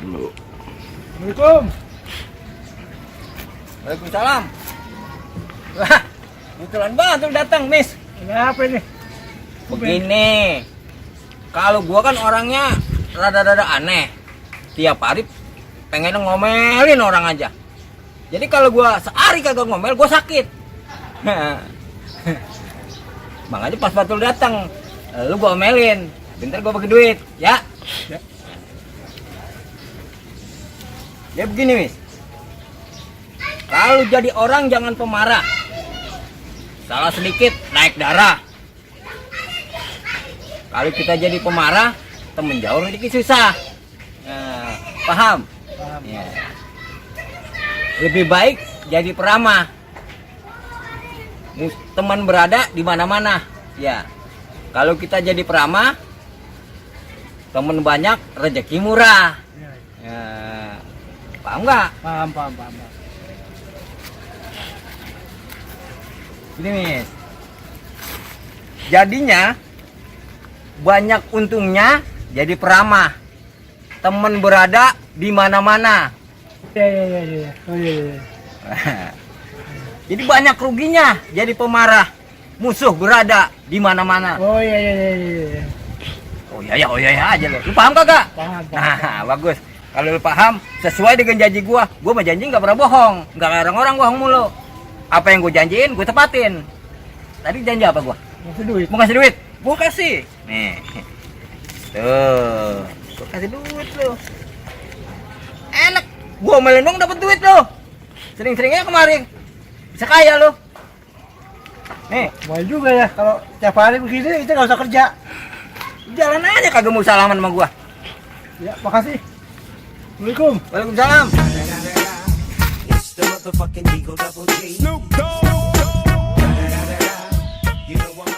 dulu. Assalamualaikum. Waalaikumsalam. Wah, kebetulan banget lu datang, Miss. Ada apa ini? Begini, kalau gua kan orangnya rada-rada aneh. Tiap hari pengen ngomelin orang aja. Jadi kalau gua sehari kagak ngomel, gua sakit. Makanya pas Batul datang, lu gua omelin. Bentar gua bagi duit, ya. Ya. Ya begini, Miss. Kalau jadi orang jangan pemarah. Salah sedikit naik darah. Kalau kita jadi pemarah, temen jauh sedikit susah. Nah, paham? Paham. Ya. Lebih baik jadi peramah. Teman berada di mana-mana. Ya. Kalau kita jadi peramah, teman banyak, rezeki murah. Ya, Ya. Paham nggak? paham. Ini, Miss. Jadinya banyak untungnya jadi peramah. Teman berada di mana-mana. Ya. Oh iya. Jadi banyak ruginya jadi pemarah. Musuh berada di mana-mana. Oh iya. Oh iya aja lo. Lu paham kagak? Paham. Nah, bagus. Kalau lu paham, sesuai dengan janji gua mah janji nggak pernah bohong. Nggak kayak orang-orang bohong mulu. Apa yang gua janjiin, gua tepatin. Tadi janji apa gua? Masih duit. Mau kasih duit? Gua kasih. Nih. Tuh. Gua kasih duit lo. Enak. Gua omelin dong dapat duit lo. Sering-seringnya kemarin. Bisa kaya lo. Nih, Boleh juga ya kalau tiap hari begini kita nggak usah kerja. jalan aja kagak mau salaman sama gua. Ya, makasih. Assalamualaikum. Waalaikumsalam. It's the motherfucking Eagle Double G. Snoop Dogg. You know I'm